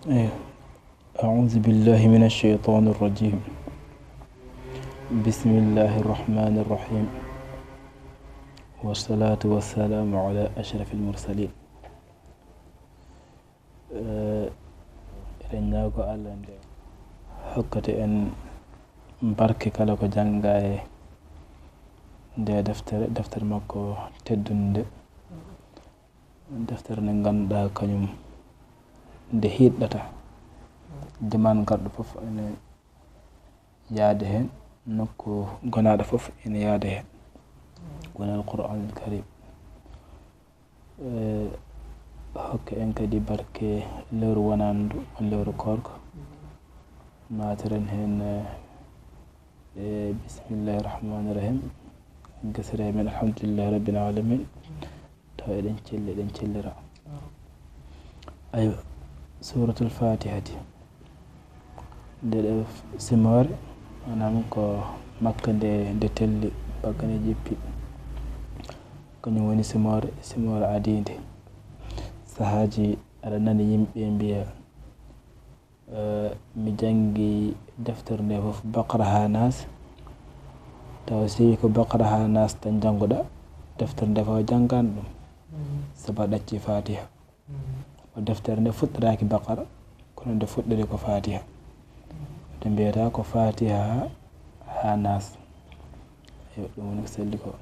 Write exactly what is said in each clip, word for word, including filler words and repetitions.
Eh, أعوذ بالله من الشيطان الرجيم. بسم الله الرحمن الرحيم. والصلاة والسلام على أشرف المرسلين. Eh, eɗen ñaago Allah nde hokkata en barke kala ko jannga e nde deftere, deftere makko teddunde nde. Deftere nde ngannduɗaa kañum nde hiiɗɗata. Diman garɗo fof ene yaade heen, nokku gonaaɗo fof ene yaade heen. Woni Alqur'aanul Kariim. Eh, hokka en kadi barke lewru wonandu, woni lewru koorko. Naatiren heen, eh, e bismillahi rahmani rahim. Gasira men alhamdulillahi rabbil alamin. Tawa eɗen celli, eɗen cellira. Aywa, Suuratul Faatihati. Nde ɗo simoore, maanaam ko makka nde, nde telli, makka nde jippi. Kañum woni simoore, simoore adiinde. Sahaaji aɗa nani yimɓe mbiya, eh, mi janngi deftere nde fof, Baqara haa Naas. Tawa si ko Baqara haa Naas tan jannguɗa, deftere nde fof janngaani ɗum. Sabu a ɗacci Faatiha. Ko deftere nde fuɗɗoraaki Baqara, kono nde fuɗɗori ko Faatiha. Nde mbiyata ko Faatiha haa Naas. Eyo, ɗum woni ko selli ko.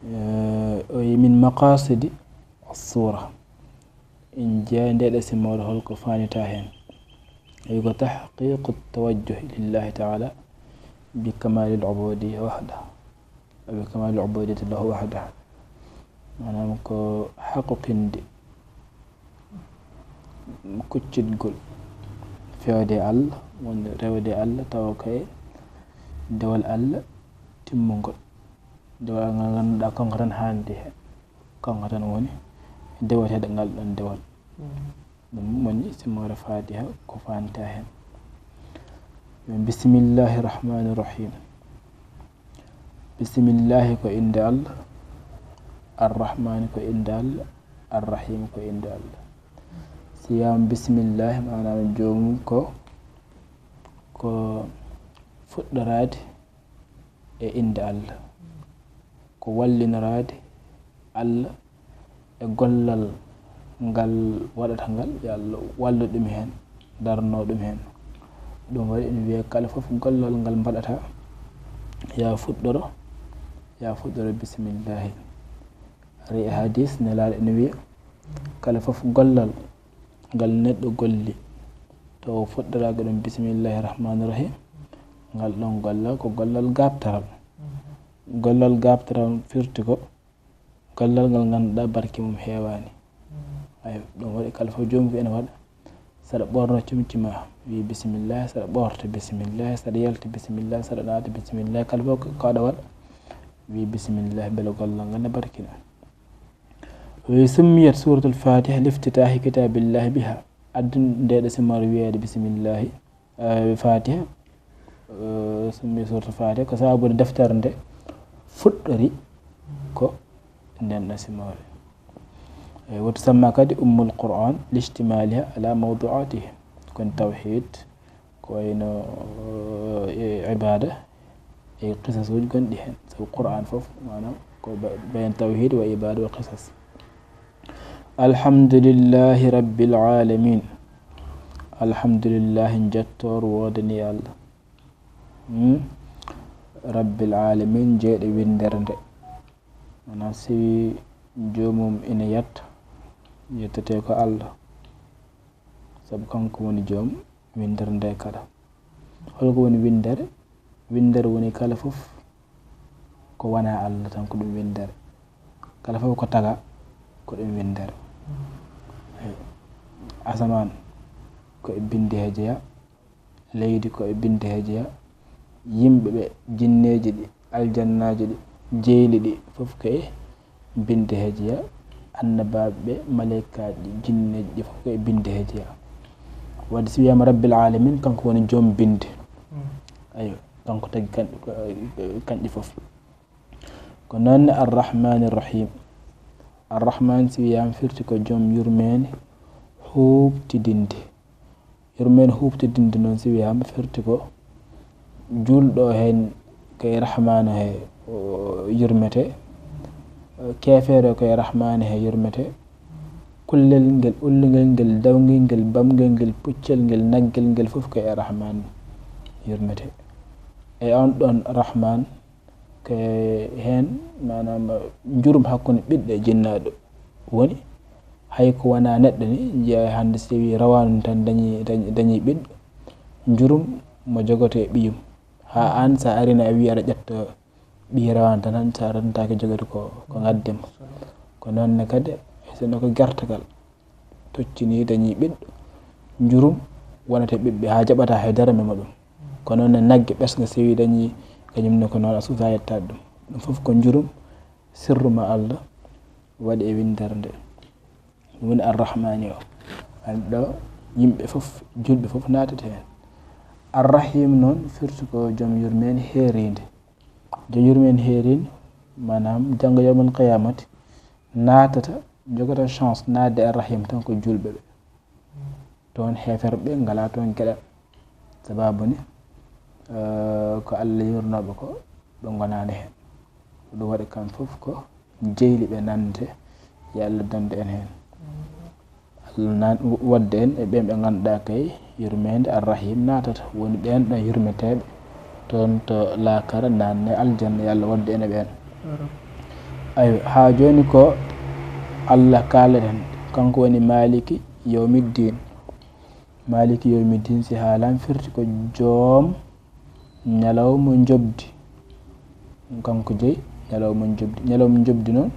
Eh, o yi min maqasidi suura. En jeyaa nde ɗo simoore holko faanita heen. Eyi ko tahqiqu tawajjuh lillahi taala bi kamalil ubudiyya wahda. Wa bi kamalil ubudiyyati lahu wahda. Maanaam ko haqqinde kuccitgol feewde Allah, woni rewde Allah tawa ko e dewal Allah timmungol. Dewal ngal ngannduɗaa kanko tan haandi heen. Kanko tan woni deweteeɗo ngal ɗon dewal. Ɗum woni simoore Faatiha ko faanti heen. Bismillahi rahmani rahim. Bismillahi ko innde Allah. Arrahmani ko innde Allah. Arrahim ko innde Allah. Si wiyaama bismillahi, maanaam joomum ko, ko fuɗɗoraade e innde Allah. Ko wallinoraade Allah e gollal ngal waɗata ngal, yo Allah wallu ɗum heen, darno ɗum heen. Ɗum waɗi ene wiyee kala fof gollal ngal mbaɗata, yo fuɗɗoro, yo fuɗɗoro bismillahi. Ari e hadis, Nelaaɗo ene wiya, kala fof gollal ngal neɗɗo golli, taw fuɗɗoraaka ɗum bismillahi rahmani rahim, ngal ɗon gollal ko gollal gaaɓtaral. Gollal gaaɓtaral firti ko gollal ngal ngannduɗaa barke mum heewaani. Ayo, ɗum waɗi kala fof joomum ene waɗa. Saɗa ɓoorno comci ma, wii bismillah, saɗa ɓoorta bismillah, saɗa yalta bismillah, saɗa naata bismillah, kala fof ko aɗa waɗa, wii bismillah, mbele gollal ngal ne barkina. Wi summiyat Suuratul Faatiha liftitaahi kitaabillahi biha. Addi nde ɗo simoore wiyeede bismillahi, eh, Faatiha, eh, summi Suuratul Faatiha, ko sababude deftere nde fuɗɗori ko nden ɗo simoore. Eh, wa tusamma kadi Ummul Qur'an lishtimaliha ala mawdu'atihi. Kon tawhid, ko wayno, eh, ibada, e qisasuuji gonɗi heen. Sabu Qur'an fof, maanaam, ko ba-, bayan tawhid wa ibada wa qisas. Alhamdulillahi rabbil alamin. Alhamdulillahi, njettoor woodani Allah. Hmm? Rabbil alamin, jeyɗo winndere nde. Maanaam, si joomum ina yetta, yettete ko Allah. Sabu kanko woni joom winndere nde kala. Holko woni winndere? Winndere woni kala fof ko wonaa Allah tan, ko ɗum winndere. Kala fof ko taga, ko ɗum winndere. Eey. Asamaan ko e binnde he jeyaa, leydi ko e binnde he jeyaa, yimɓe ɓe, jinneeji ɗi, aljannaaji ɗi, jeyli ɗi, fof ko e binnde he jeyaa, annabaaɓe ɓe, maleykaaji ɗi, jinneeji ɗi, fof ko e binnde he jeyaa. Wadde si wiyaama Rabbil Alamin, kanko woni joom binnde. Mm. Ayo, kanko tagi kan-, kanɗi fof. Ko noon ne Arrahmani Rahim. Arrahman si wiyaama firti ko joom yurmeende, huuɓtidinde. Yurmeende huuɓtidinde noon, si wiyaama, firti ko juulɗo heen ko e Rahmaanu he o yurmetee, keefeero ko e Rahmaanu he yurmetee, kullel ngel, ullungel ngel, dawngel ngel, bamngel ngel, puccel ngel, naggel ngel, fof ko e Rahmaanu yurmetee. E oon ɗoon Rahmaan, ko heen, maanaam, njurum hakkunde ɓiɗɗo e jinnaaɗo woni. Hay ko wonaa neɗɗo ni, njiyaa hannde so tawii rawaandu tan dañii, dañii, dañii ɓiɗɗo, njurum mo jogotoo e ɓiyum. Haa aan, so a arii, a wii aɗa ƴetta ɓiy rawaandu tan, tan so a rentaaki jogorde ko, ko ngadde ma. Ko noon ne kadi, so no ko gertogal toccinii, dañii ɓiɗɗo, njurum wonata ɓiɓɓe haa jaɓataa hay dara mema ɗum. Ko noon ne nagge ɓesnga, so tawii dañii, kañum ne ko noon, a suusaa yettaade ɗum. Ɗum fof ko njurum, sirru mo Allah waɗi e winndere nde. Ɗum woni Arrahmaani o. An ɗo yimɓe fof, juulɓe fof naatata heen. Arrahim noon firti ko joom yurmeende heeriinde. Joom yurmeende heeriinde, maanaam janngo yawmal qiyaamati, naatata, jogata chance naatde e Rahim tan ko juulɓe ɓe. Toon heeferɓe ngalaa toon geɗal. Sabaabu ni, eh, ko Allah yurnooɓe ko, ɓe ngonaani heen. Ko ɗum waɗi kam fof ko jeyli ɓe nande, yo Allah dandu en heen. Allah nan-, wadda en e ɓeen ɓe ngannduɗaa kay yurmeende Arrahim naatata, woni ɓeen ɗon yurmeteeɓe toon to laakara, naatne aljanna, yo Allah waddu en e ɓeen. Aywa, haa jooni ko Allah kaaleten, kanko woni Maaliki Yawmiddin. Maaliki Yawmiddin, si haalaama, firti ko joom ñalawma njoɓdi. Kanko jeyi ñalawma njoɓdi. Ñalawma njoɓdi noon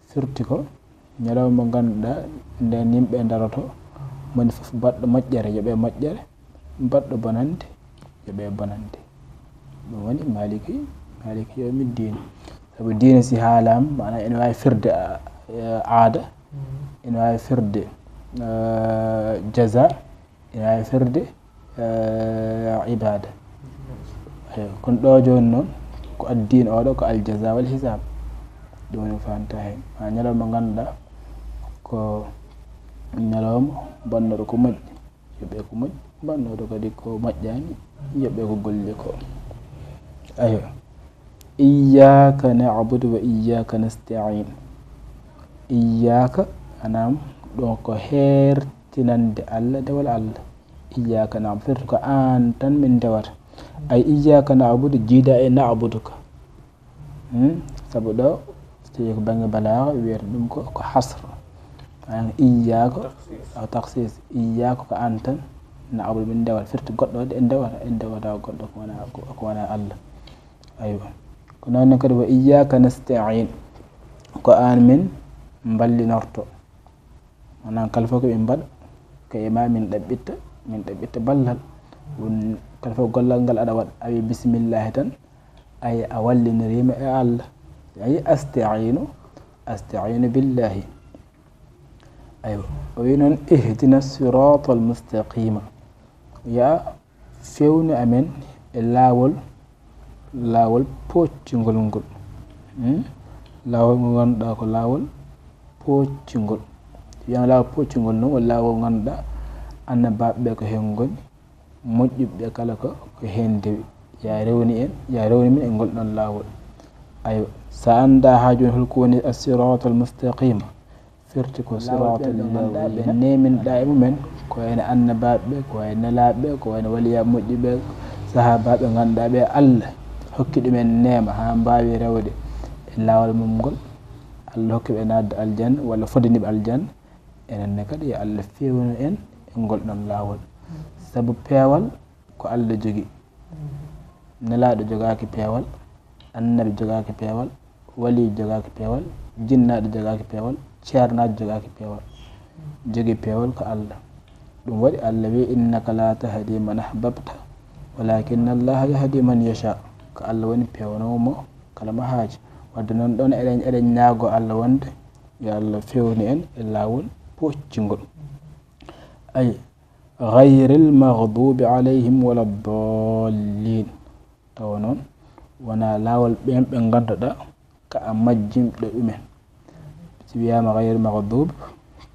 firti ko ñalawma mo ngannduɗaa ndeen yimɓe ndaroto, moni fof baɗɗo moƴƴere yoɓe moƴƴere, baɗɗo bonannde yoɓe bonannde. Ɗum woni Maaliki, Maaliki Yawmiddin. Sabu diine si haalaama, maanaam ene waawi firde, a-, aada, ene waawi firde, eh, jaza, ene waawi firde, eh, ibaada. Eyo, kono ɗo jooni noon, ko addiino oɗo ko aljaza wal hisaab. Ɗum woni ko faamta heen. Ma ñalawma mo ngannduɗaa ko ñalawma bonnooɗo ko moƴƴi, yoɓe ko moƴƴi, bonnooɗo kadi ko moƴƴaani, yoɓe ko golli ko. Ayo. Iyyaka na'budu wa iyyaka nasta'in. Iyyaka, maanaam, ɗo ko heertinande Allah, dewal Allah. Iyyaka na'budu, firti ko aan tan min ndewata. Ay, iyyaka na'budu, jiida e na'buduka. Hmm? Sabu ɗo, so tawii ko bannge balaaga, wiyata ɗum ko, ko hasr. Maanaam, iyyaka, aw takhsis. Iyyaka ko aan tan, na'budu min ndewata. Firti goɗɗo waɗi en ndewata, en ndewata goɗɗo ko wonaa, ko, ko wonaa Allah. Aywa. Ko noon ne kadi, wa iyyaka nasta'in. Ko aan min mballinorto. Maanaam, kala fof ko min mbaɗa, ko e ma min ɗaɓɓitta, min ɗaɓɓitta ballal. Won, kala fof gollal ngal aɗa waɗa, a wi bismillahi tan, ay, a walliniriima e Allah. Ay, asta'inu, asta'inu billahi. Aywa. O wi noon, ihdina siratal mustaqima. Ya fewnu amen e laawol, laawol pooccingol ngol. Hmm? Laawol ngol ngannduɗaa ko laawol pooccingol. Wiyama laawol pooccingol noon, ko laawol ngannduɗaa annabaaɓe ɓe ko heen ngoni, moƴƴuɓe ɓe kala ko, ko heen ndewi. Ya rewni en, ya rewni min e ngol ɗoon laawol. Aywa, so a anndaa haa jooni holko woni as-siratal mustaqima, firti ko siratal ladina ɓe neeminɗaa e mumen, ko wayno annabaaɓe ɓe, ko wayno nelaaɓe ɓe, ko wayno waliyaaɓe moƴƴuɓe ɓe, sahaabaaɓe ngannduɗaa ɓe Allah hokki ɗumen neema haa mbaawi rewde e laawol mum ngol. Allah hokki ɓe naatde aljanna walla fodani ɓe aljanna. Enen ne kadi, yo Allah feewnu en e ngol ɗoon laawol. Sabu peewal ko Allah jogi. Nelaaɗo jogaaki peewal, annabi jogaaki peewal, waliyu jogaaki peewal, jinnaaɗo jogaaki peewal, ceernaaɗo jogaaki peewal. Jogi peewal ko Allah. Ɗum waɗi Allah wi, "Innaka la tahdi man ahbabta, walakinna Allaha yahdi man yasha." Ko Allah woni peewnoowo mo kala mo haaji. Wadde noon ɗoon eɗen, eɗen ñaagoo Allah wonde yo Allah feewnu en e laawol pooccingol. Ay, ghayril maghdubi alayhim wala ddallin. Tawa noon, wonaa laawol ɓeen ɓe ngannduɗaa ka a majjimɗo ɗumen. Si wiyaama ghayril maghdub,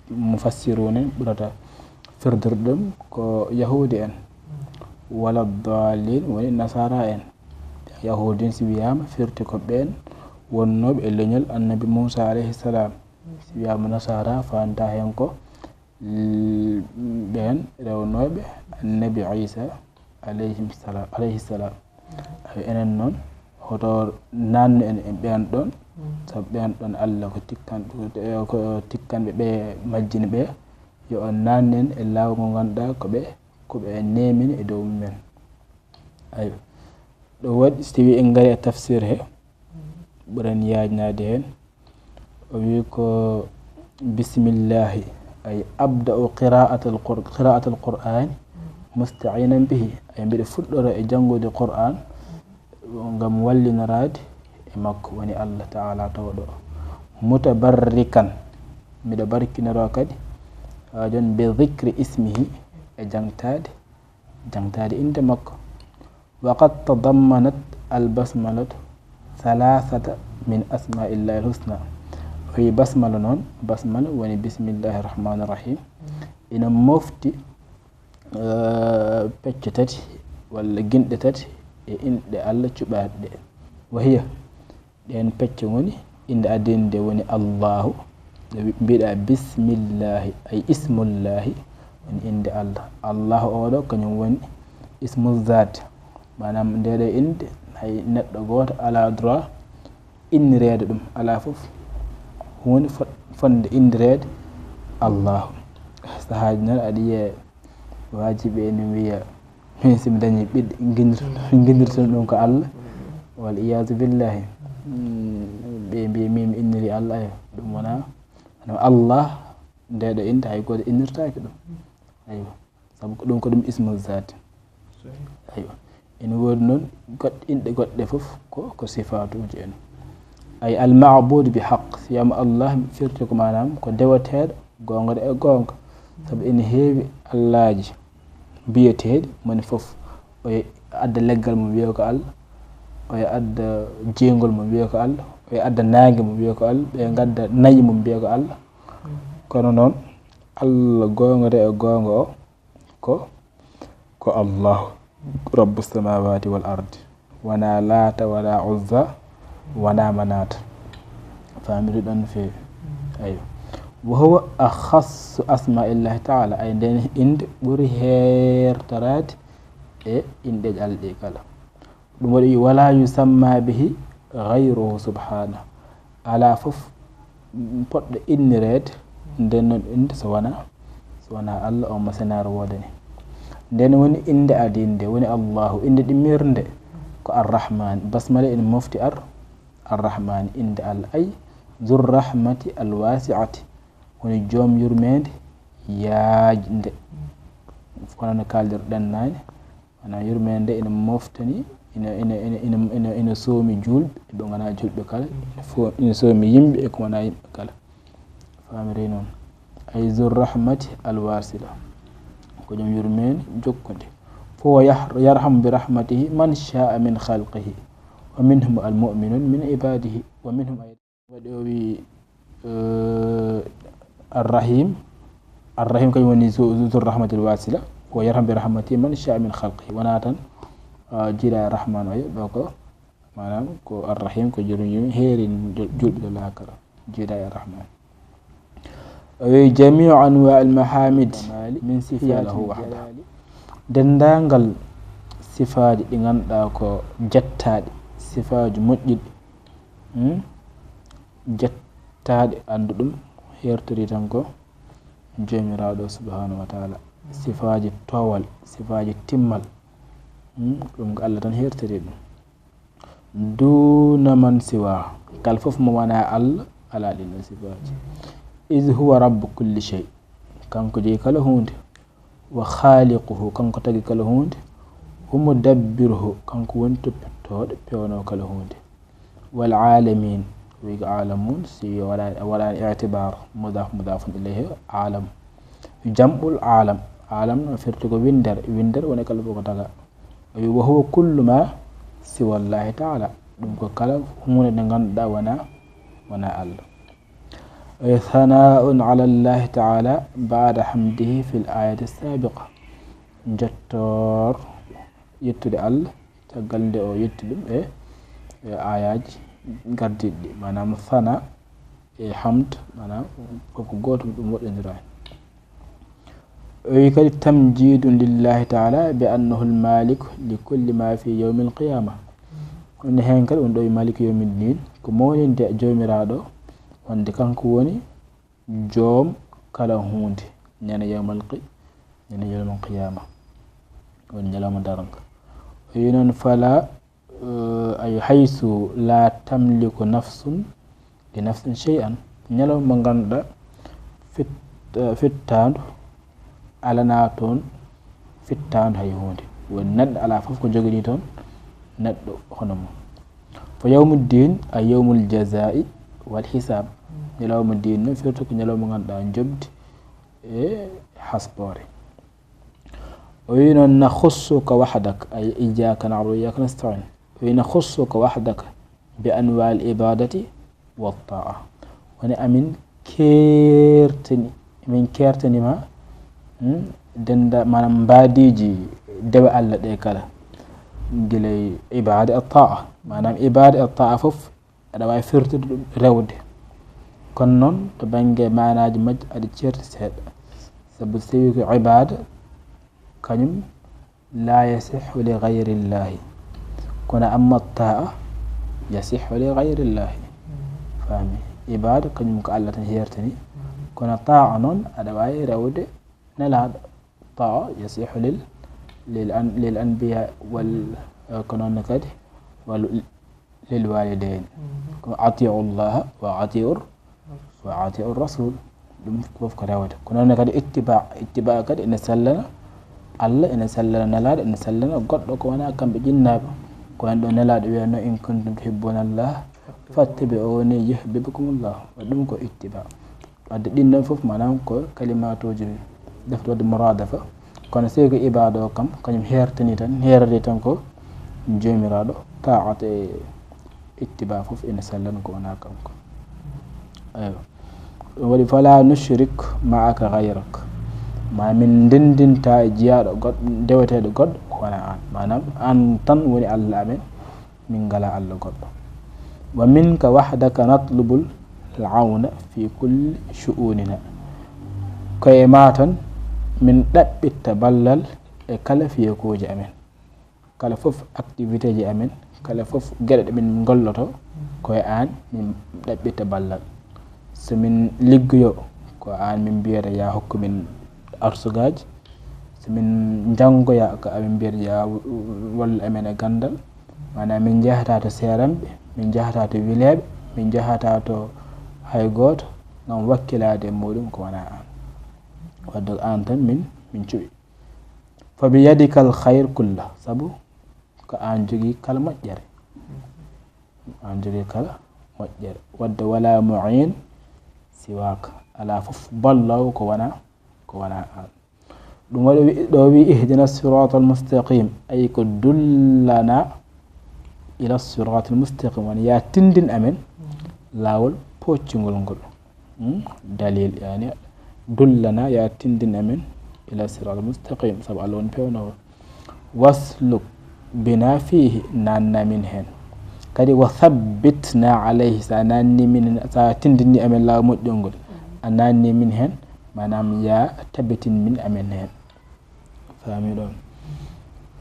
mufassiruuna en ɓurata firdude ɗum ko yahuudi en, wala daalliin woni nasaara en. Yahuudi en si wiyaama firti ko ɓeen wonnooɓe e leñol annabi Muusa alayhi salaam. Si wiyaama nasaara faanta heen ko l-, ɓeen rewnooɓe annabi Iisa alayhim salaam, alayhi salaam. Ayo, enen noon, hoto naannu en e ɓeen ɗoon, sabu ɓeen ɗoon Allah ko tikkan-, ko tikkanɓe ɓe majjini ɓe, yo on naannu en e laawol ngol ngannduɗaa ko ɓe, ko ɓe neemini e dow mumen. Ayo. Ɗo waɗi, so tawii en ngarii e tafsir he, ɓuran yaajnaade heen. O wii ko, "Bismillahi, ay abda'u qira'atal Qur-, qira'atal Qur'ani musta'inan bihi." Ay mbiɗa fuɗɗora e janngude Qur'an ngam wallinoraade e makko, woni Allah Ta'ala tawɗo. "Mutabarrikan, mbiɗa barkinoro kadi, haa jooni, bi dhikri ismihi, e jangtaade, jangtaade innde makko." "Wa qad tadammanat al-basmalatu thalathata min asma'illahi al-husna." O wi basmala noon, basmala woni bismillahi rahmani rahim. Ina mofti, eh, pecce tati walla ginɗe tati e inɗe Allah cuɓaaɗe ɗe. Wa hiya, ɗeen pecce ngoni, innde adii nde woni Allahu, nde wi-, mbiɗa bismillahi, ay ismullahi, woni innde Allah. Allahu oɗo, kañum woni ismu zaat. Maanaam, nde ɗo innde, hay neɗɗo gooto alaa droit innireede ɗum, alaa fof huunde fo-, fotnde innireede Allahu. Sahaaji noon aɗa yiya waajiɓe ene mbiya, "Min, so mi dañii ɓiɗɗo, nginnir-, nginnirton ɗum ko Allah." Wal iyaazu billahi. Mm, ɓe mbiya, "Min, mi inniri Allah." Ayo, ɗum wonaa, wonaa Allah, nde ɗo innde hay gooto innirtaaki ɗum. Ayo, sabu ko ɗum, ko ɗum ismu zaat. Ayo, ene woodi noon goɗɗe, inɗe goɗɗe fof ko, ko sifaatuuji en. Ay al ma'budu bi haqq, si wiyaama Allah firti ko maanaam ko deweteeɗo goonga e goonga. Sabu ene heewi Allaaji biyeteeɗi, moni fof o adda leggal mum wiya ko Allah, o adda jeygol mum wiya ko Allah, o adda naange mum wiya ko Allah, ɓe ngadda nayi mum wiya ko Allah. Kono noon, Allah goonga e goonga o, ko, ko Allahu, Rabbu samawati wal ardi. Wonaa Laata, wonaa Uzza, wonaa Manaata. Faamiri ɗon no feewi. Ayo. Wa huwa akhassu asma'illahi ta'ala. Ay, nden innde ɓuri heertoraade e inɗeeji Allah ɗi kala. Ɗum waɗi, "Wala yusamma bihi ghayruhu subhanahu." Alaa fof poɗɗo innireede nden noon innde so wonaa, so wonaa Allah, o mo senaare woodani. Nden woni innde adii nde, woni Allahu, innde ɗimmirnde ko Ar-Rahman. Basmala ene mofti Ar-, Ar-Rahman, innde Allah, ay Zur Rahmati Al Wasi'ati, woni joom yurmeende yaajnde. Kono no kaaldirɗen naane, maanaam, yurmeende nde ina moftani, ina, ina, ina, ina, ina, ina soomi juulɓe, ɓe ngonaa juulɓe kala, ina fo-, ina soomi yimɓe e ko wonaa yimɓe kala. Faamiri noon. Ay Zur Rahmati Al Wasila. Ko joom yurmeende jokkude. Fo wa yah-, yarhamu bi rahmatihi man sha'a min khalqihi. Wa minhum al mu'minun min ibadihi. Wa minhum ay-, waɗi o wi, eh, Ar-Rahim. Ar-Rahim kañum woni zu-, zu-, Zur Rahmatil Wasila. Wa yarham bi rahmatihi man sha'a min khalqihi. Wonaa tan, ah, jiiɗa e Rahman o, ɗo ko, maanaam, ko Ar-Rahim, ko joom yurmeende heeri jul-, juulɓe to laakara. Jiiɗa e Ar-Rahman. O wi, "Jami'u anwa al mahamid min sifati lahu wahda." Denndaangal sifaaji ɗi ngannduɗaa ko jettaaɗi, sifaaji moƴƴuɗi, hmm? Jettaaɗi, anndu ɗum, heertori tan ko Joomiraaɗo subhanahu wa ta'ala. Sifaaji toowal, sifaaji timmal, hmm? Ɗum ko Allah tan heertori ɗum. Duuna man siwa, kala fof mo wonaa Allah, alaa ɗiin ɗoon sifaaji. Is huwa rabbu kulli shay, kanko jeyi kala huunde. Wa khaliquhu, kanko tagi kala huunde. Wa mudabbiruhu, kanko woni toppitooɗo, peewnoowo kala huunde. Wal alamin, wi ko alamun, si waɗaani, waɗaani i'tibar, mudaf, mudafun ilayhi, alam. Jam'ul alam, alam no firti ko winndere, winndere woni kala fof ko taga. O wi, "Wa huwa kullu ma siwa Allahi ta'ala." Ɗum ko kala huunde nde ngannduɗaa wonaa, wonaa Allah. E, ثناء على الله تعالى بعد حمده في الآية السابقة. Njettoor, yettude Allah, caggal nde o yetti ɗum e, e aayaaji gardiiɗi ɗi. Maanaam sana e hamd, maanaam koko gooto, ɗum woɗɗondiraa. O wi kadi, تمجيد لله تعالى بأنه المالك لكل ما في يوم القيامة. Wonde heen kadi, on ɗo wi مالك يوم الدين, ko mawninde Joomiraaɗo, wonde kanko woni joom kala huunde, ñande yawmal qi-, ñande yawmal qiyaama, woni ñalawma darnga. O wi noon, فلا, eh, أي حيث لا تملك نفس لنفس شيئا. Ñalawma mo ngannduɗaa fit-, eh, fittaandu alanaa toon fittaandu hay huunde. Woni neɗɗo alaa fof ko joganii toon neɗɗo hono mum. فيوم الدين أي يوم الجزاء والحساب. Ñalawma diin noon firti ko ñalawma mo ngannduɗaa njoɓdi e hasboore. O wi noon, نخصك وحدك أي إياك نعبد وإياك نستعين. O wi, نخصك وحدك بأنواع العبادة والطاعة. Woni amin keertani, min keertani ma, hmm, dennda, maanaam mbaadiiji dewe Allah ɗe kala. Gila e ibaada e ta'a. Maanaam ibaada e ta'a fof, aɗa waawi firtude ɗum rewde. Kono noon, to bannge maanaaji majji, aɗa ceerti seeɗa. Sabu so tawii ko ibaada, kañum لا يصح لغير الله. Kono amma ta'a يصح لغير الله. Faami? Ibaada kañum ko Allah tan heertani. Kono ta'a noon aɗa waawi rewde Nelaaɗo. Ta'a يصح لل-, لل-، للأنبياء وال-، eh, ko noon ne kadi, wal-، للوالدين. Ko أطيعوا الله وأطيعوا وأطيعوا الرسول. Ɗum fof ko rewde. Ko noon kadi ittiba, ittiba kadi ene sellana Allah, ene sellana Nelaaɗo, ene sellana goɗɗo ko wonaa kamɓe jinnaaɓe. Ko wayno ɗo Nelaaɗo wiyatno, إن كنتم تحبون الله فاتبعوني يحببكم الله. Ɗum ko ittiba. Wadde ɗin ɗon fof, maanaam, ko kalimatuuji defte wadde muraadafa. Kono sey ko ibaada o kam, kañum heertani tan, heerori tan ko Joomiraaɗo, taa'at e ittiba fof ene sellan ko wonaa kanko. Eywa. Ɗum waɗi, فلا نشرك معك غيرك. Ma min ndenndinta e jiyaaɗo goɗɗo, deweteeɗo goɗɗo, ko wonaa aan. Maanaam, aan tan woni Allah amen, min ngalaa Allah goɗɗo. ومنك وحدك نطلب العون في كل شؤوننا. Ko e maa tan min ɗaɓɓitta ballal e kala fiyakooji amen. Kala fof activité ji amen, kala fof geɗe ɗe min ngolloto, ko e aan min ɗaɓɓitta ballal. So min liggoyo, ko aan min mbiyata, yaa hokku min arsugaaji. So min njanngoya, ko aan min mbiyata, yaa wallu amen e ganndal. Maanaam min njahataa to seeranɓe, min njahataa to wileeɓe, min njahataa to hay gooto ngam wakkilaade e muuɗum ko wonaa aan. Wadde ko aan tan min, min cuɓi. فبيدك الخير كله, sabu ko aan jogii kala moƴƴere. Aan jogii kala moƴƴere. Wadde ولا معين سواك, alaa fof balloowo ko wonaa, ko wonaa aan. Ɗum waɗi wi-, ɗo wi, اهدنا الصراط المستقيم, ay ko dullana إلى الصراط المستقيم, woni yaa tinndin amen laawol pooccungol ngol. Hmm? Dalil, yani, dullana, yaa tinndin amen إلى الصراط المستقيم, sabu Allah woni peewnoowo. واسلك بنا فيه, naanna min heen. Kadi وثبتنا عليه, so a naanni min, so a tinndini amen laawol moƴƴol ngol, a naanni min heen, maanaam yaa tabitin min amen heen. Faami ɗon?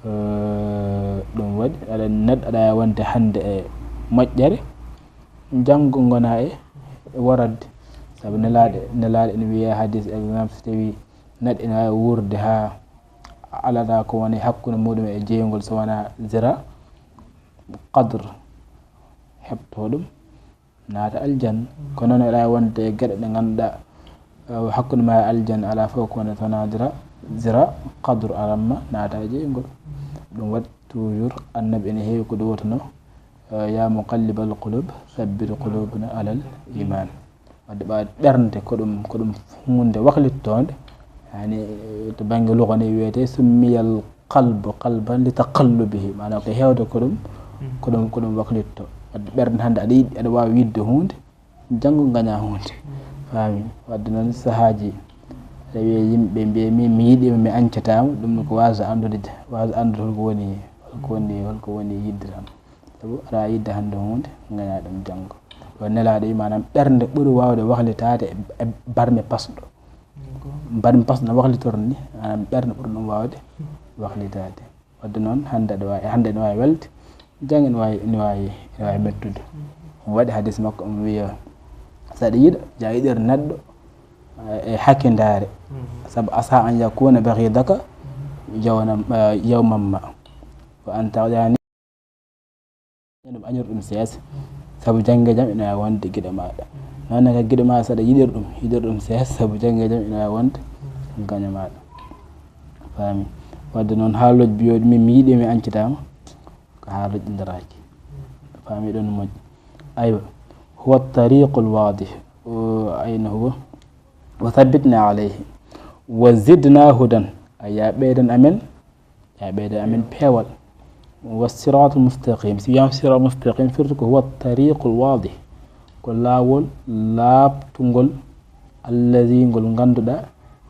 Eh, ɗum waɗi, aɗa, neɗɗo aɗa waawi wonde hannde e moƴƴere, janngo ngona e, e woradde. Sabu Nelaaɗo, Nelaaɗo ene wiya hadis, exemple, so tawi neɗɗo ene waawi wuurde haa alata ko woni hakkunde muɗum e jeyngol, so wonaa zira, qadr, heɓto ɗum, naata aljanna. Kono noon aɗa waawi wonde e geɗe ɗe ngannduɗaa, eh, hakkunde ma e aljanna alaa fof ko woni so wonaa zira, zira, qadr, aramma naata e jeyngol. Ɗum waɗi toujours Annabi ene heewi ko ɗowtanoo, eh, يا مقلب القلوب ثبت قلوبنا على الإيمان. Wadde ɓa ɓernde ko ɗum, ko ɗum huunde waklittoonde. Yani, eh, to bannge lugha ni wiyetee سمي القلب قلبا لتقلبه. Maanaam ko heewde ko ɗum, ko ɗum, ko ɗum waklitto. Wadde ɓernde hannde aɗa yiɗi, aɗa waawi yiɗde huunde, janngo ngaña huunde. Faami. Wadde noon sahaaji, aɗa wiya yimɓe mbiya min mi yiɗiima, mi añcataama, ɗum ko waasa anndude, waasa anndude holko woni, holko woni, holko woni yiɗde tan. Sabu aɗa yiɗde hannde huunde, ngañaa ɗum janngo. Ɗo nelaaɗo wi maanaam ɓernde ɓuri waawde wahlitaade e, e barme pasɗo. Barme pasɗo no wahlitoro ni, maanaam ɓernde ɓuri ɗum waawde wahlitaade. Wadde noon, hannde aɗa waawi, hannde ene waawi welde, janngo ene waawi, ene waawi, ene waawi mettude. Omo waɗi hadis makko, omo wiya, so aɗa yiɗa, ja yiɗir neɗɗo, eh, e hakkindaare. Sabu asa an yakuna baghidaka yawnan, eh, yawman ma. Wa anta, yani, ɗum añor ɗum seesa. Sabu janngo e jam ene waawi wonde giɗo maaɗa. Noon ne kadi giɗo maaɗa, so aɗa yiɗir ɗum, yiɗir ɗum seesa, sabu janngo e jam ene waawi wonde gaño maaɗa. Faami. Wadde noon haalooji mbiyo min mi yiɗi mi añcitaama, ko haalooji ɗi daraaki. Faami ɗon moƴƴi. Aywa. Huwa tariqul wadih. O, ayna huwa. Wa thabbitna alayhi. Wa zidna hudan. A ya ɓeydan amen, ya ɓeydan amen peewal. Wa siratul mustaqim. Si wiyaama siratul mustaqim, firti ko huwa tariqul wadih. Ko laawol laaɓtungol, allazi, ngol ngannduɗaa,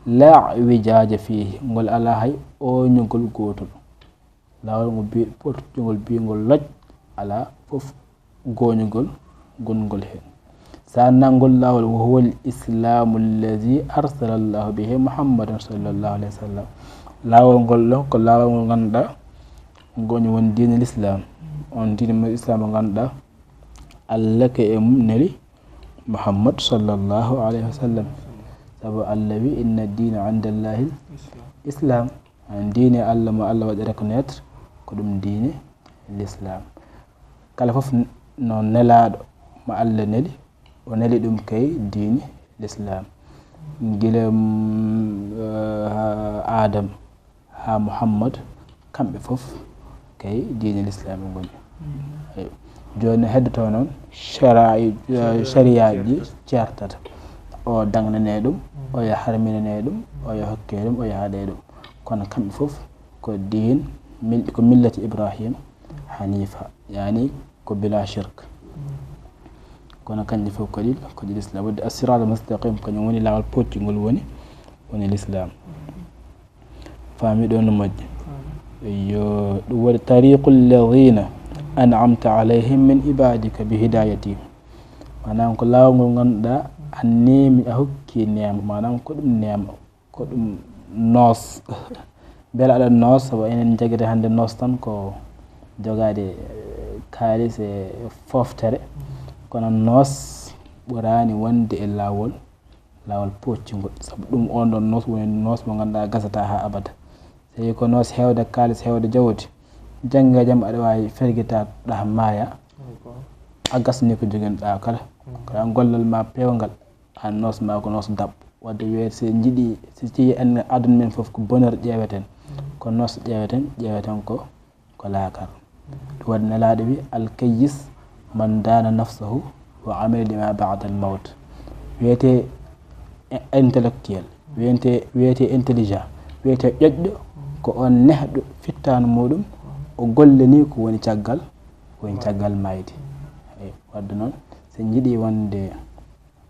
la wijaja fihi, ngol alaa hay ooñugol gootol. Laawol ngol bi-, pottugol biyngol loj, alaa fof gooñugol gonngol heen. Saannangol laawol, wa huwa al islamu allazi arsala Allahu bihi Muhammadan sallallahu alayhi wa sallam. Laawol ngol ɗo ko laawol ngol ngannduɗaa, ngol woni diine l'islam. On diine mo islam mo ngannduɗaa, Allah ko e mum neli Muhammad sallallahu alayhi wa sallam. Sabu Allah wi, "Inna diina inda Allahi islam." An diine Allah mo Allah waɗi reconnaître ko ɗum diine l'islam. Kala fof n-, no nelaaɗo mo Allah neli, o neli ɗum kay diine l'islam. Gila, mm, eh, Adam haa Muhammad, kamɓe fof kay diine l'islam ɓe ngoni. Eyo. Jooni heddoto noon sharai-, eh, shariyaaji ceertata. O dagnane ɗum, o yo harminane ɗum, o yo hokke ɗum, o yo haɗe ɗum. Kono kamɓe fof ko diin, mil-, ko millati Ibrahim hanifa, yani ko bila shirk. Kono kanƴe fof ko ɗi, ko ɗi l'islam. Wadde as-siratal mustaqim, kañum woni laawol poccungol woni, woni l'islam. Faami ɗo no moƴƴi. Eyyo, ɗum woni tariqul ladina an'amta alayhim min ibadika bi hidayatihim. Maanaam ko laawol ngol ngannduɗaa a neemi, a hokki neema, maanaam ko ɗum neema, ko ɗum noos. Mbele aɗa noos, sabu enen njagiri hannde noos tan ko jogaade, eh, kaalis e fooftere. Kono noos ɓuraani wonde e laawol, laawol poccungol. Sabu ɗum oon ɗoon noos woni noos mo ngannduɗaa gasataa haa abada. So tawii ko noos heewde kaalis, heewde jawdi, janngo e jam aɗa waawi fergitaade haa maaya, a gasni ko njoginɗaa kala. Ko gollal ma peewngal. An noos ma ko noos daɓɓo. Wadde wiyete, so en njiɗi, so tawi en aduna men fof ko bonheur ƴeeweten, ko noos ƴeeweten, ƴeeweten ko, ko laakara. Ɗum waɗi nelaaɗo wi, "Al kayyis man daana nafsahu wa amila lima ba'da al mawt." Wiyete intellectuel, wiyete, wiyete intelligent, wiyete ƴoƴɗo, ko on nehɗo fittaandu muɗum, o gollani ko woni caggal, ko woni caggal mayde. Eyi, wadde noon, so en njiɗi wonde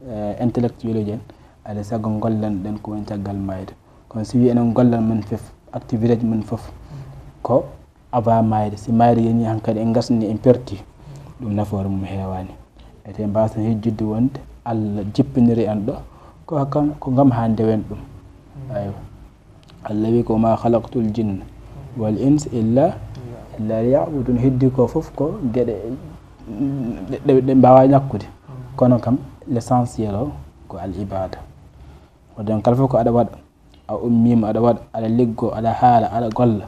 eh, intellectuel uji en, alaa e sago ngollan ɗen ko woni caggal maayde. Kono si wii enen gollal men fof, activité ji men fof, ko avant maayde. Si maayde yanii hankadi en gasni, en perti, ɗum nafoore mum heewaani. Ete mbaasen hejjidde wonde Allah jippiniri en ɗo, ko kam, ko ngam haa ndewen ɗum. Aywa. Allah wi ko, "Ma khalaqtul jinna wal insa illa, illa liya'budun." Heddi ko fof ko geɗe ɗe, ɗe, ɗe mbaawa ñakkude. Kono kam, l'essentiel o ko al ibada. Wadde noon, kala fof ko aɗa waɗa, a ummiima aɗa waɗa, aɗa liggo, aɗa haala, aɗa golla,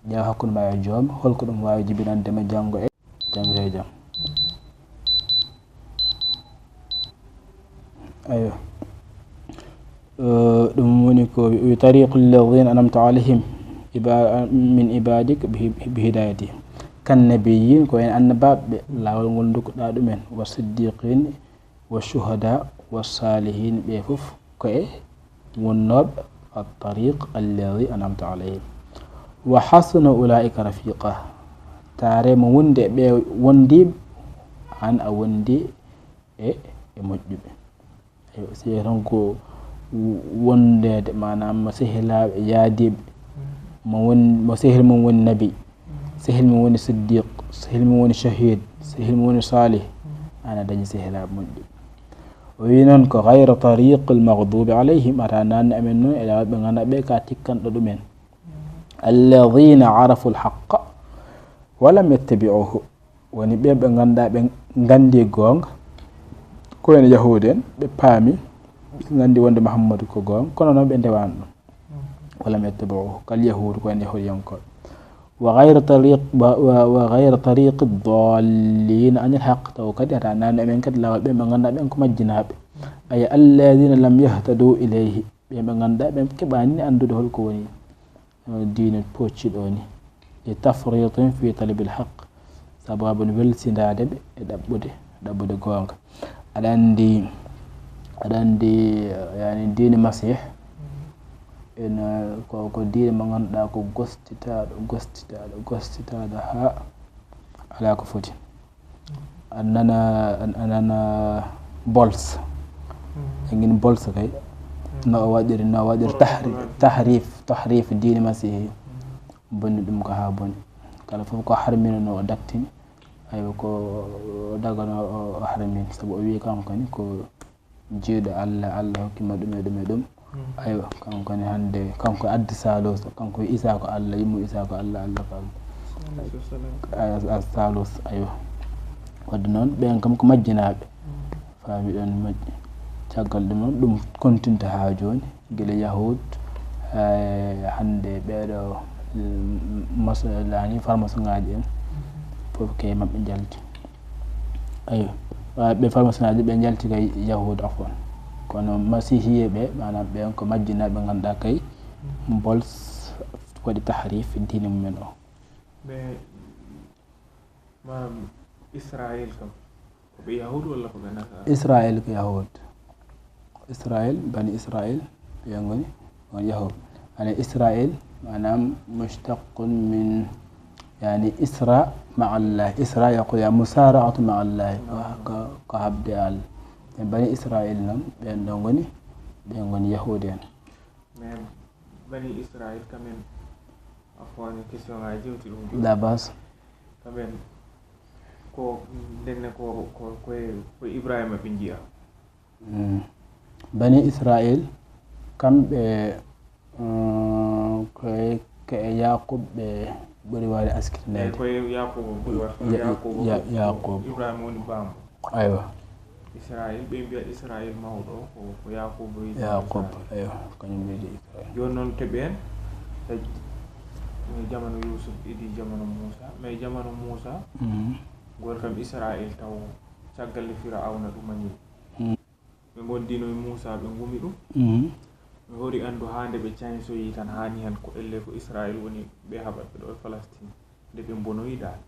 ƴeewa hakkunde ma e joom, holko ɗum waawi jibinande ma janngo e Janngo e jam. Aywa. Eh, ɗum woni ko wi-, tariqul ladhina an'amta alayhim iba-, min ibadik bi, bi hidayatihim. Kan nabiyyin, ko en annabaaɓe, laawol ngol ndokkuɗaa ɗumen, wa siddiqin, wa shuhada, wa salihin, ɓe fof ko e wonnooɓe at-tariq alladhi an'amta alayhim. Wa hasuna ulaika rafiqa. Taare mo wonde e ɓe wondiiɓe, aan a wondi e, e moƴƴuɓe. Sehil tan ko wondeede, maanaam mo sehilaaɓe yaadiiɓe, mo woni, mo sehil mum woni nabi, sehil mum woni siddiq, sehil mum woni shahid, sehil mum woni salih, ana dañi sehilaaɓe moƴƴi. O wi noon ko gayra tariqil maghdubi alayhim, ata nanni amen noon e laawol ɓe ngannduɗaa ɓe ka tikkanɗo ɗumen. Alladhina arafu alhaqqa wa lam yattabi'uhu. Woni ɓe ɓe ngannduɗaa ɓe nganndi goonga, ko en yahuud en, ɓe paami, ɓe nganndi wonde Muhammadu ko goonga, kono noon ɓe ndewaani ɗum. Wa lam yattabi'uhu, kal yahuud, ko en yahuudiyankooɓe. Wa gayra tariq, wa, wa, wa gayra tariqi dallin anil haqq, taw kadi ata nanni amen kadi laawol ɓe ɓe ngannduɗaa ɓen ko majjinaaɓe. Ay alladhina lam yahtadu ilayhi, ɓe ɓe ngannduɗaa ɓe keɓaani anndude holko woni diine pocci ɗo ni, li tafritin fi talabil haqq, sababu no welsindaade ɓe e ɗaɓɓude, ɗaɓɓude goonga. Aɗa anndi, aɗa anndi, yani, diine Masih, ene ko, ko diine mo ngannduɗaa ko gostitaaɗo, gostitaaɗo, gostitaaɗo haa alaa ko foti. A nana, a nana Bols. Engin Bols kay. No o waɗiri, no o waɗiri tahri-, tahrif, tahrif diine Masihi. Bonni ɗum ko haa boni. Kala fof ko harmino no o dattini. Aywa, ko o dagano o, o harmini. Sabu o wi kanko kadi ko jiiɗo Allah, Allah hokkima ɗum e ɗum e ɗum. Aywa, kanko ne hannde, kanko addi Salus, kanko wi Isa ko Allah, yimmo Isa ko Allah, Allah ko Allah. Ay, a Salus, aywa. Wadde noon, ɓen kam ko majjinaaɓe. Faami ɗon moƴƴi. Caggal ɗum noon, ɗum kontinta haa jooni, gila Yahud, eh, hannde ɓeeɗo, mm, maso-, laani farmasoŋaaji en, fof kay maɓɓe njalti. Aywa. Wa-, ɓe farmasoŋaaji ɓe njalti kay Yahud, afwan. Kono Masihiye ɓe, maanaam ɓen ko majjinaaɓe ngannduɗaa kay, Bols waɗi tahrif diine mumen o. Ɓe, maanaam Israel kam, ko ɓe Yahud walla ko ɓe Nasara? Israel ko Yahud. Israel, Bani Israel, ɓe ngoni, won Yahud. Ana Israel, maanaam mushtaqun min, yani, Isra ma'a Allah. Isra yaqul ya musara'atu ma'a Allah. Ko, ko, ko habde Allah. E Bani Israel noon, ɓen ɗo ngoni, ɓe ngoni Yahudi en. Mais Bani Israel, quand même, afwan, question ŋaaji jewti ɗum. Labas. Quand même, ko ndenne ko, ko, ko e, ko e Ibrahima ɓe njiya. Mm. Bani Israel, kamɓe, mm, ko e, ko e Yaqub ɓe ɓuri waade askirneede. Eyi, ko e Yaqub ɓuri waade. Ya-, Yaqub, Ya-, Yaqub. Ibrahima woni baambo. Aywa. Israel, ɓe mbiya Israel mawɗo, ko, ko Yaqub wiyetee Yaqub, Israel. Aywa, kañum wiyetee Israel. Jooni noon, te ɓeen, e, e jamanu Yusuf, idi jamanu Muusa. Mais jamanu Muusa, mhm, ngol kam Israel taw caggal nde Firawna ɗumani ɓe. Mhm. Ɓe ngoddino e Muusa, ɓe ngumi ɗum. Mhm. Ɓe hori anndu haa nde ɓe cañsoyi tan, haani heen ko elle ko Israel woni ɓe haɓat ɓe ɗo e Palestine. Nde ɓe mbonoyi dal.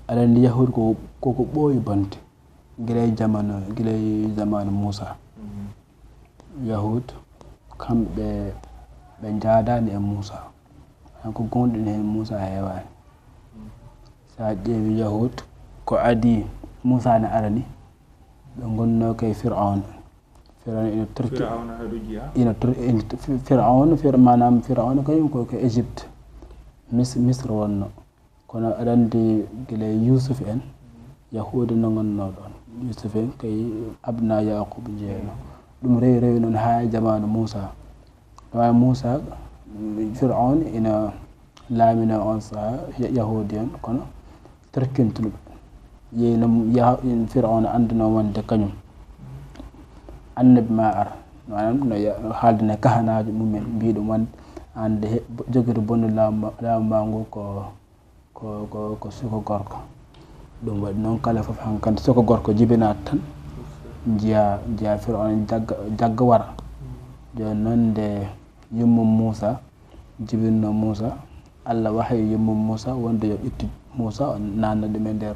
Aɗa anndi Yahud ko, ko, ko ɓooyi bonde. Gila e jamanu, gila e jamanu Muusa. Mhm. Yahud, kamɓe ɓe njaadaani e Muusa. Hay ko goonɗini heen Muusa heewaani. Mhm. So a ƴeewi Yahud, ko adii Muusa ne arani, ɓe ngonnoo kay Firawna. Firawna ina torki-, Firawna haɗo jiya? Ina tor-, ina t-, Fi-, Firawna, Fir-, maanaam Firawna kañum ko, ko Égypte. Mis-, Misra wonno. Kono aɗa anndi gila e Yusuf en, Yahuuda no ngonnoo ɗoon. Yusuf en kay abna Yaqub njeeyno. Ɗum rewi, rewi noon haa e jamaanu Muusa. Ɗum woni Muusa, Firawna ina laaminoo oon sahaa, Ya-, Yahuudi en, kono torkintuno ɓe. Yeeyno Yah-, Firawna annduno wonde kañum annabi ma ar. Maanaam no ya-, no haaldana kahanaajo mumen, mbiya ɗum wonde aan nde he-, jogiiɗo bonnu laamu ma, laamu ma ngu ko, ko, ko, ko suka gorko. Ɗum waɗi noon kala fof hankadi suka gorko jibinaat tan, njiya, njiya Firawna jagga, jagga wara. Jooni noon nde yummum Muusa jibinno Muusa, Allah wahayi yummum Muusa wonde yo ƴettu Muusa, o naatna ɗum e nder,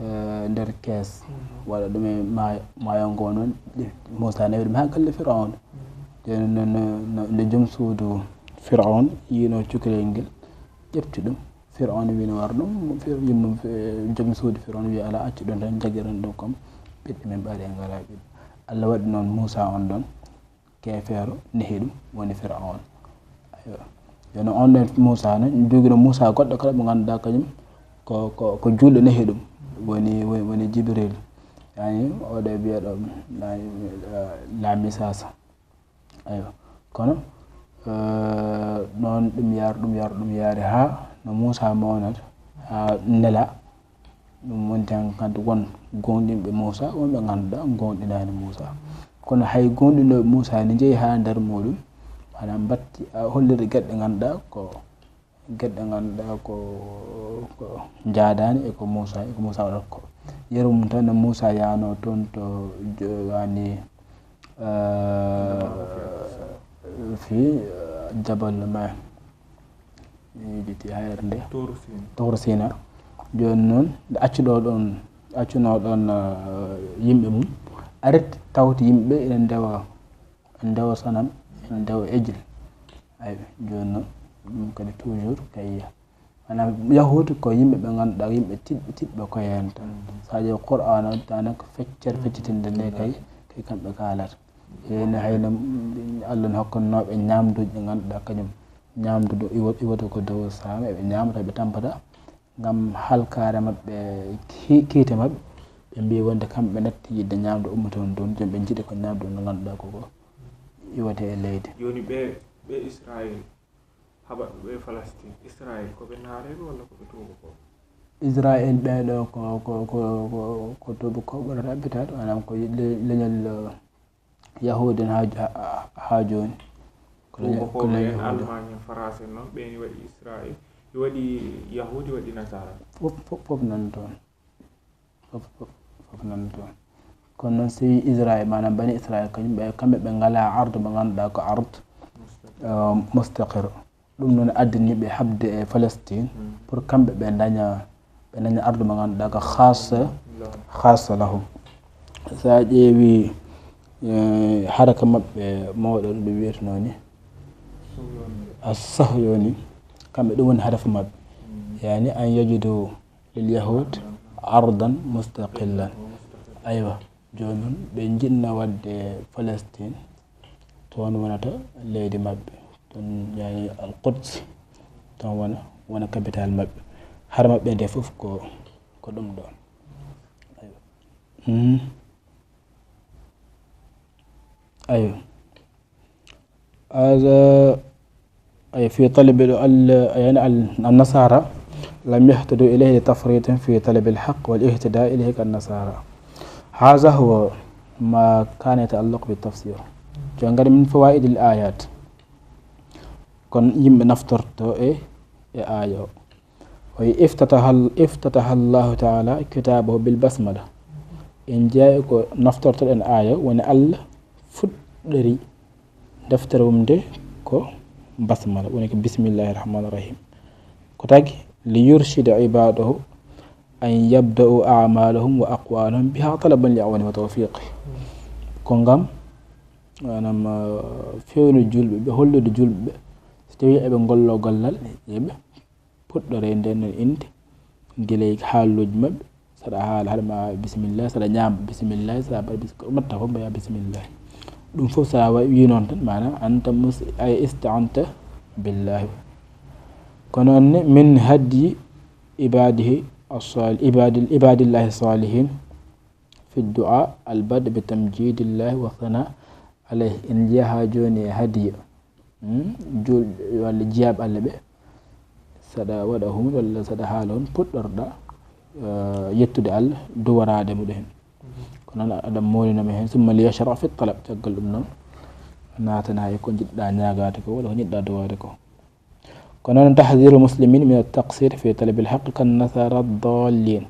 eh, nder kees, mhm, waɗa ɗum e maayo, maayo ngo noon, Muusa nawi ɗum haa galle Firawna. Mhm. Jooni no, no, no, nde joom suudu Firawna yiino cukalel ngel, ƴefti ɗum. Firawna wiino war ɗum, Fir-, yummum, eh, joom suudu Firawna wi alaa, accu ɗum tan, njagiren ɗum kam ɓiɓɓe men ɓaade en ngalaa ɓiɓɓe. Allah waɗi noon Muusaa on ɗon keefeero, nehi ɗum, woni Fir'awna. Aywa. Jooni on ɗon Muusaa noon, jogino Muusaa goɗɗo kala mo ngannduɗaa kañum ko, ko, ko juulɗo nehi ɗum, woni, woni, woni Jibril. Yani, oɗo biyeɗo, yani, eh, la misasa. Aywa. Kono, eh, noon ɗum yaari, ɗum yaari, ɗum yaari haa no Muusaa mawnata, haa nela. Ɗum woni tan kadi won goonɗinɓe Muusaa, won ɓe ngannduɗaa goonɗinaani Muusaa. Kono hay goonɗinooɓe Muusaa ne njehi haa nder muɗum, maanaam mbatti, a, hollirde geɗe ɗe ngannduɗaa ko, geɗe ɗe ngannduɗaa ko, ko njaadaani e ko Muusaa, e ko Muusaa waɗata ko. Yeru mum tan no Muusaa yaano toon to jo-, yani, eh, fii, eh, Jabal ma. Miijiti hayre nde. Tuuru Siina. Tuuru Siina. Jooni noon, nde accuɗo ɗon, accunoo ɗon, eh, yimɓe mum, aret tawti yimɓe ene ndewa, ene ndewa sanam, ene ndewa ejil. Aywa, jooni noon, ɗum kadi toujours kay, maanaam, Yahuud ko yimɓe ɓe ngannduɗaa, yimɓe tiɗɓe, tiɗɓe koye heen tan. Mm. So a ƴeew Qur'aana o, daanaka feccere feccitinde nde kay, kay kamɓe kaalata. Heen hayno, mm, Allah ne hokkannooɓe ñaamduuji ɗi ngannduɗaa kañum ñaamdu ɗo iwo-, iwata ko dow saama, eɓe ñaamata, eɓe tampata, ngam halkaare maɓɓe, ki-, kiite maɓɓe. Ɓe mbii wonde kamɓe natti yiɗde ñaamdu ummotoon ɗoon, jooni ɓe njiɗi ko ñaamdu ndu ngannduɗaa ko, ko iwata e leydi. Jooni ɓe, ɓe Israayel, haɓaɓe ɓe Falastin, Israayel ko ɓe naarayɓe walla ko ɓe tuubakooɓe? Israayel ɓee ɗo ko, ko, ko, ko, ko tuubakooɓe ɓurata ɓitaade, maanaam ko le-, leñol, eh, Yahuudi en haa, haa, haa jooni. Ko leñol, ko leñol Yahuudi. Almaañ en, Faransi en noon, ɓe ni waɗi Israayel, waɗi Yahuudi, waɗi Nasaara. Fof, fof, fof nan toon. Fof, fof, fof nan toon. Kono noon, so wii Israayel, maanaam Bani Israayel, kañum ɓe, kamɓe ɓe ngalaa ardu mo ngannduɗaa ko ardu, eh, mustaqir. Ɗum noon addani ɓe haɓde e Palestine, mm, pour kamɓe ɓe ndaña, ɓe ndaña ardu mo ngannduɗaa ko khassa, khassa lahum. So a ƴeewi, eh, haraka maɓɓe mawɗo ɗo ɓe wiyetnoo ni, as-Sahyoni, kamɓe ɗum woni hadafu maɓɓe. Mm. Yani an yajidu lil yahud ardan mustaqillan. Aywa, jooni noon ɓe njiɗno waɗde Palestine, toon wonata leydi maɓɓe, toon yani Al Quds, toon wona, wona capital maɓɓe. Hara maɓɓe nde fof ko, ko ɗum ɗoon. Aywa. Mhm. Aywa. هذا، أي في طلب ال-، ال-، يعني ال-، النصارى لم يهتدوا إليه لتفريطهم في طلب الحق والاهتداء إليه كالنصارى. هذا هو ما كان يتعلق بالتفسير. Jooni kadi من فوائد الآيات. Kon yimɓe naftorto e, e aaya o. O wi'i, افتتح ال-، افتتح الله تعالى كتابه بالبسملة. En jeyaa ko naftortoɗen aaya, woni Allah fuɗɗori deftere mum nde ko basmala, woni ko bismillahi rahmani rahim. Ko tagi, ليرشد عباده أن يبدأوا أعمالهم وأقوالهم بها طلبا لعونه وتوفيقه. Ko ngam, maanaam, eh, fewnude julɓe ɓe, hollude julɓe ɓe, so tawii eɓe ngollo gollal, yo ɓe puɗɗoree ndeen ɗoon innde, gila e haaluuji maɓɓe, saɗa haala, haɗa ma bisimillahi, saɗa ñaama bisimillahi, saɗa mbaɗa bis-, ko mbaɗta fof mbaɗa bisimillahi. Ɗum fof so a wa-, wii noon tan, maanaam, anta mus-, ay ista'anta billahi. Kono noon ne, من هدي عباده الصال-، عباد-، عباد الله الصالحين في الدعاء البدء بتمجيد الله والثناء عليه. En njeyaa jooni e hadiya, hmm, juulɓe walla jiyaaɓe Allah ɓe, saɗa waɗa huunde walla saɗa haala huunde, puɗɗorɗa, eh, yettude Allah, duwaraade mo ɗo heen. Ko noon aɗa mawninoo mo heen, ثم ليشرع في الطلب, caggal ɗum noon, naatana e ko njiɗɗa ñaagaade ko, walla ko njiɗɗa duwaade ko. Kono noon, تحذير المسلمين من التقصير في طلب الحق كالنصارى الضالين.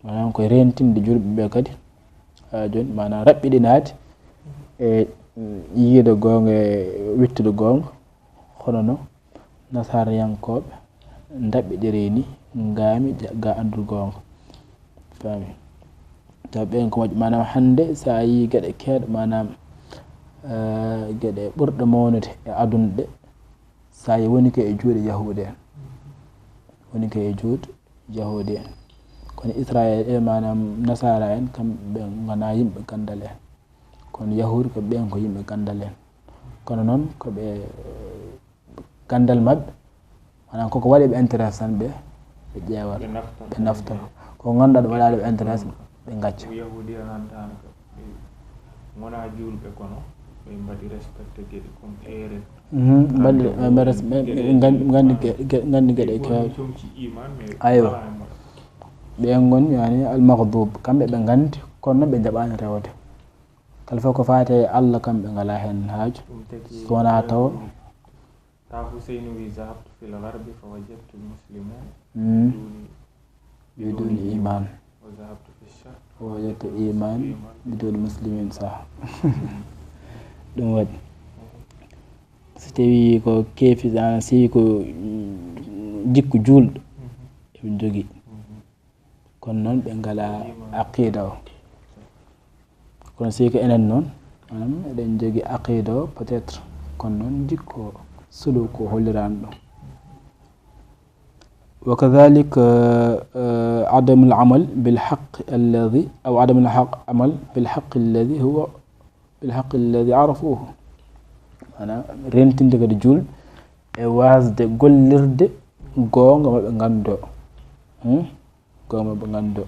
Maanaam, ko reentinde julɓe ɓe kadi, haa jooni, maanaam, raɓɓiɗinaade e yiide goonga e wittude goonga, hono no nasaarayankooɓe ndaɓɓiɗiri ni, ngaami ja-, ga anndude goonga. Faami? Taw ɓeen ko moƴƴi, maanaam, hannde so a yii geɗe keewɗe, maanaam, eh, geɗe ɓurɗe mawnude e aduna ɗe, so a yii woni ko e juuɗe Yahuuda en. Woni ko e juuɗe Yahuuda en. Kono Israayel e, maanaam, nasaara en, kamɓe ngonaa yimɓe ganndal en. Kono yahuud ko ɓeen ko yimɓe ganndal en. Kono noon ko ɓe ganndal maɓɓe, maanaam koko waɗi ɓe intéresse tan ɓe, ɓe ƴeewata, ɓe naftora. Ko ngannduɗaa ɗum waɗaali ɓe intéresse ɓe ngacca. Yahuudiya nan tan ko ɓe ngonaa juulɓe kono ɓe mbaɗi respecté geɗe comme heere. Mhm, mbaɗi, ɓe mbaɗi, ɓe nganndi, nganndi ge-, ge-, nganndi geɗe keewɗe. Aywa. Ɓeen ngoni, yani, al-maghdub, kamɓe ɓe nganndi, kono noon ɓe njaɓaani rewde. Kala fof ko faati e Allah, kamɓe ngalaa heen haaju. So wonaa taw. Taw Huseynu wi, "Zahabtu fil gharbi fa wajadtu muslimun biduni, biduni iman. Wa zahabtu fi sharq fa wajadtu iman biduni muslimin." Sah. Ɗum waɗi. So tawii ko keefi, si ko, mm, jikku juulɗo, eɓe njogii. Kono noon ɓe ngalaa aqiida o. Kono si ko enen noon, maanaam eɗen njogii aqiida o peut-être, kono noon jikku o, suluuku o holliraani ɗum. Wa kadhalika, eh, adamul amal bil haqqi alladhi, aw adamul haq-, amal bil haqqi alladhi huwa bil haqqi alladhi arafuhu. Maanaam rentinde kadi juulɓe e waasde gollirde goonga mo ɓe nganndo. Hmm? Goonga mo ɓe nganndo.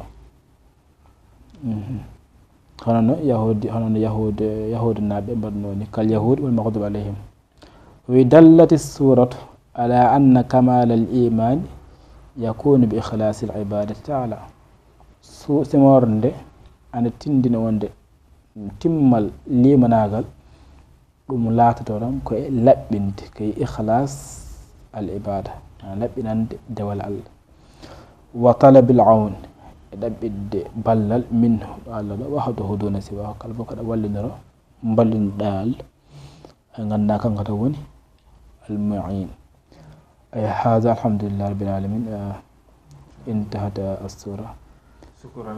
Mhm. Hono no Yahuudi, hono no Yahuud-, Yahuudnaaɓe mbaɗnoo ni, kal Yahuud wal maghdubi alayhim. Wi, dallati suratu ala anna kamal al imani yakunu bi ikhlasi al ibadati taala. Su-, simoore nde ana tindina wonde timmal limanaagal ɗum laatoto tan ko e laɓɓinde, ko e ikhlas al ibada, ana laɓɓinande dewal Allah. Wa talabil awn, e ɗaɓɓitde ballal minhu, ɗo Allah ɗo, wahdahu duna siwahu, kala fof ko ɗo wallinoro, mballinoɗaa Allah, e nganndaa kanko tan woni al muin. Ay, hada, alhamdulillah rabbil alamin, eh, intahat, eh, as-sura. Shukran.